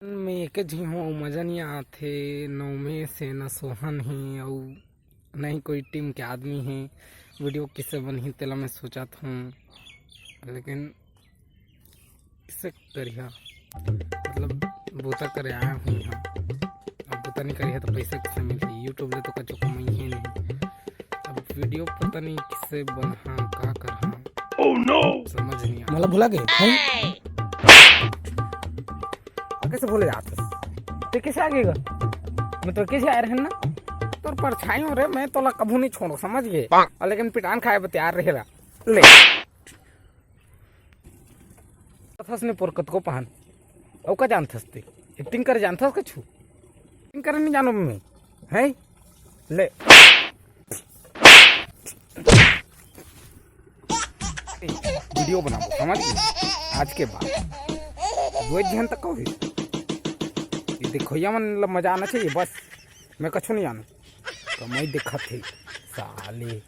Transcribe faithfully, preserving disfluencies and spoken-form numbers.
मैं एके झी हूँ, मजा नहीं आथे। नौ में से न सोहन ही अउ नहीं कोई टीम के आदमी है। वीडियो किसे बनही तेला मैं सोचत हूँ, लेकिन किसे करिहा, मतलब बूता करे आया हूँ यहाँ। अब बूता नहीं करिहा तो पैसा किसे मिलही? YouTube ले तो कचो कमाई है नहीं। अब वीडियो पता नहीं किसे बनहा, का करहा। Oh no! समझ नहीं आ। मला भुला गए हैं? कैसे भूले जाते? ते कैसे आ गएगा? मैं तो कैसे आए रहन ना? तोर परछाई हो रे, मैं तोला कभू नहीं छोड़ो, समझ गए? और लेकिन पिटान खाए बर तैयार रहेला। ले। कथस ने पोर कतको पहन। अउ का जानथस ते? एक्टिंग करे जानथस कछु? एक्टिंग करे नहीं जानो मैं। हैं? ले। वीडियो बनाबो, समझ गए? आज के बाद दो एक घंटा कहो। ये देखो, ये मन ला मजा आना चाहिए बस। मैं कछु नहीं जानू। तो मैं देखत थे साले।